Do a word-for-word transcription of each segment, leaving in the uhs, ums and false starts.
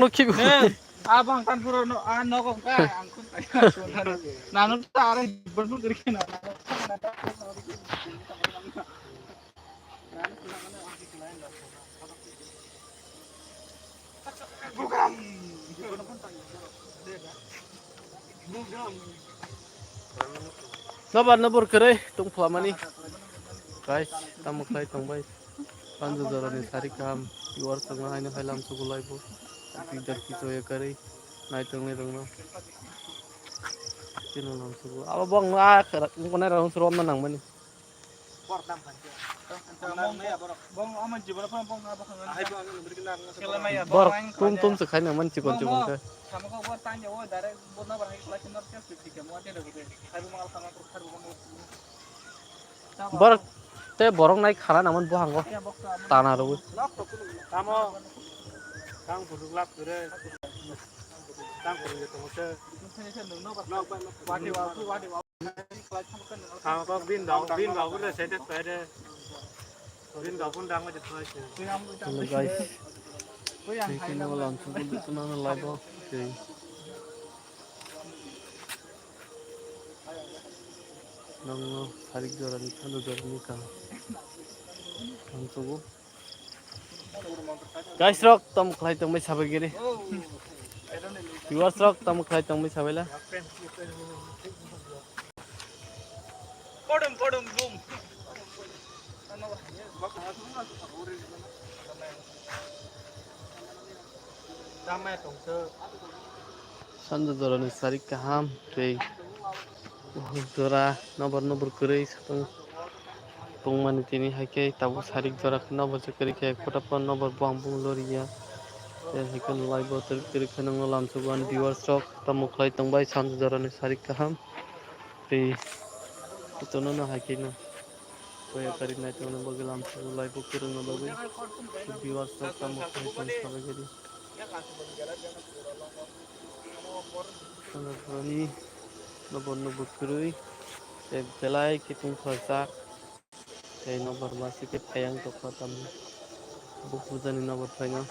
Nukhigo. Hey, abang tan puro no, ah, nogo ka, ang kun kaya, kun kaya. Nang ta are, bun bun kiri kena. Bugram. Bugram. Nobar nobor kwrwi tong phlamani. Guys, tamo khlai tong bai. Panju jorani sari kaham. Yuar sangma haino hai lam sugu laibo. Twi jar kicho ya kwrwi. Nai tong ni rong no. Kino lam sugu. Abo bong a kwrak ngonai rong surom na nang mani. Bong ama jibon phano bong abo khangan. Bor tum tum se khaina man chikon chikon khe. Sama ko bor tang ya o direct bor na bar hai kla kin nor chas tik ya mo ate de. Hai bong al khana ko khar bong. Bor te borok nai khana naman bo hango. Tana ro. Tamo. Tang buruk lap kure. Tang buruk ya tong se. Wadi wa wadi wa. Ang kok bin dong, bin dong, udah saya dah pada. Bin dong pun dang aja tuh aja. Hello guys. Ini kini malam subuh itu mana live oke. Nang no sarik jora ni, thando jora ni kang. Ang subuh. Guys rok, tamo khlai tongbai sabai giri. Viewers rok, tamo khlai tongbai sabai la. Podum, podum, boom. Tamo tongso. Sanja jorani sarik kaham tei buhuk jora nobor nobor kwrwi satung tongmani tini hai khe tabuk sarik jora khe nobor se kwrwi khe kotopon nobor buang bung loriya tei hai khe live o twrwk twrwk khe nokno lamsok o ani viewers rok tamo khlai tongbai sanja jorani sarik kaham tei jotono no hai khe no. Koya kari nai tongna bagwi lamsok o live o kwrwngna bagwi viewers rok tamo khlai tong sabai khe di. Sanja jorani nobor nobor kwrwi tei belai khe tungthorjak tei nobor masa khe phaiang tongkha tamo bo pujani nobor phaino.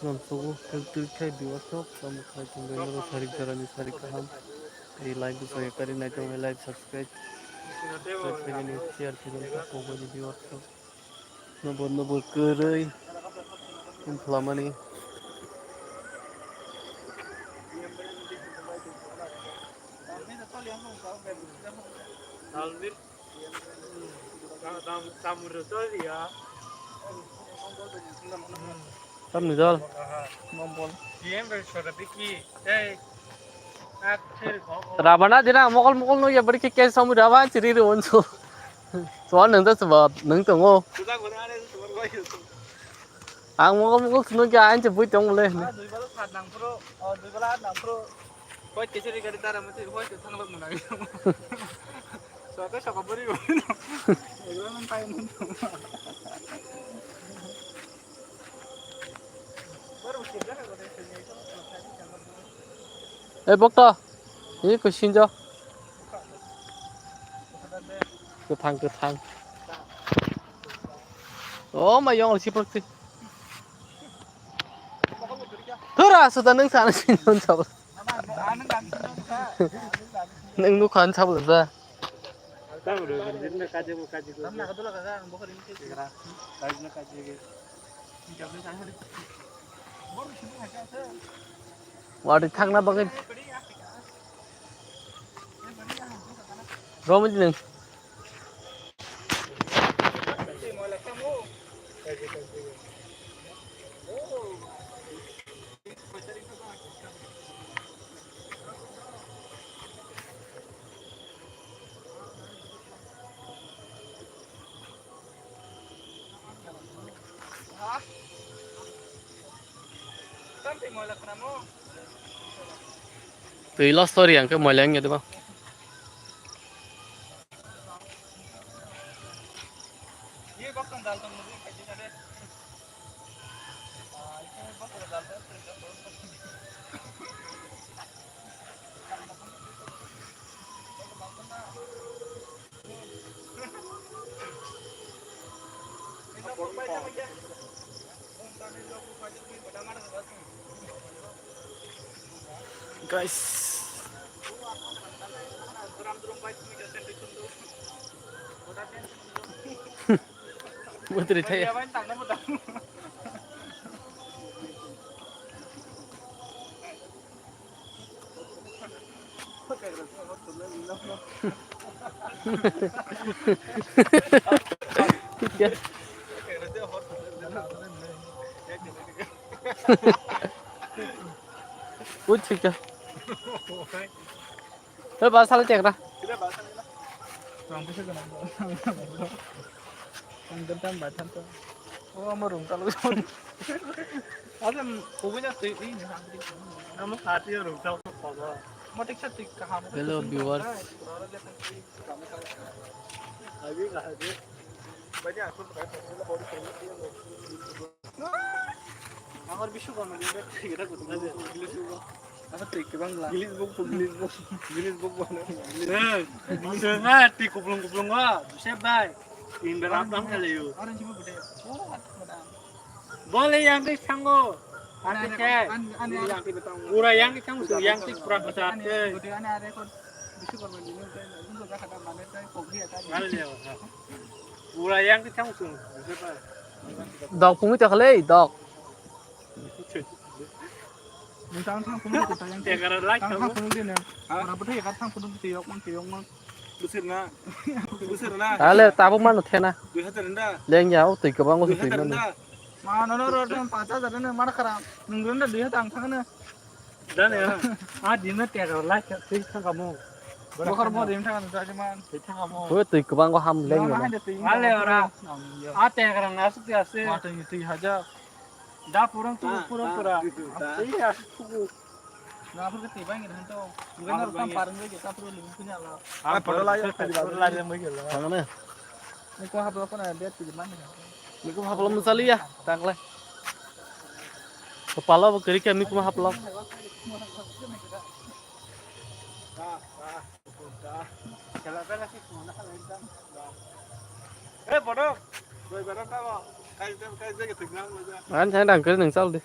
Lamsogo twrwk twrwk khe viewers rok tamo khlai tongbai norok sarik jorani sarik kaham. Tei like bo soi kari nai tongbai like subscribe. Subscribe khainani share khainani kok bani viewers rok. Nobor nobor kwrwi wngkha lamani. Tamni dol. Rabana dina mokol mokol no ya bari ke ke samu raban chiri ro onso. So nang da seba nang tongo. Ang mokol mokol suno ke ain che bui tong le. Hoi kechari gari dara mati hoi ke thanglok mona. Soka soka bori go. Egulo nang tai mun. Eh bokto. Ini kusinjo. Kwthang kwthang. Oh ma yong si prakti. Thura suda nang sana sin non sabla. Nang nu khan sabla sa. Wadi thangna bagwi. Romit nang. Twi lost ori ang khe moila wngya deba. Guys. Bwtwrwi thaya. Uy, thika. Hei, ba sala tekra. Ang dan tang ba tang tang. Oh, amo rung kalu. Asa, kubui na tui, ih, ni hang tui. Amo hati rung kalu. Mo tik sa tik kaham. Hello, viewers. Abi kaham. Bani aku pakai body. Angor bisu kono dia kita kutu aja. English buku. Apa trik ke bang lah? English buku, English buku, English buku mana? Eh, maksudnya trik kuplung kuplung ah, bisa bay. Indra apa yang kaliu? Orang cuma gede. Oh, ada. Boleh yang di sanggo. Ada saya. Pura yang di sanggo, yang di kurang besar. Gede ane ada kon. Bisu kono dia. Pura yang di sanggo. Dok pungwi tokha le, dok. Nung tang thang phunuk kota yang. Tegara lai tang thang phunuk dine. Ora bwtwi ekar thang phunuk twi yok mang twi yok mang. Busir na. Busir na. Ale tabo mano thena. Dui hajar hwnda. Leng ya o twi kwbang o twi mano. Mano no ro tang paanch hajar ne mar khara. Nung ro na dui hajar ang thang na. Dan ya. A dina tegara lai thang kamo. Bokhor bo rim thang na jaji man. Thang kamo. O twi kwbang o ham leng ya. Ale ora. A tegara na suk ya se. Ma twi twi hajar. Da purang tu purang pura. Iya, suku. Na pura kati bang ini hanto. Bukan harus tampar ngai kita perlu lebih punya lah. Ah, pura lah ya, pura lah yang bagi lah. Mana? Ini kau haplo kau na dia pilih mana? Ini kau haplo mencari ya, tangkle. Kepala berkeri kami kau haplo. An thai dang kari nang chal di.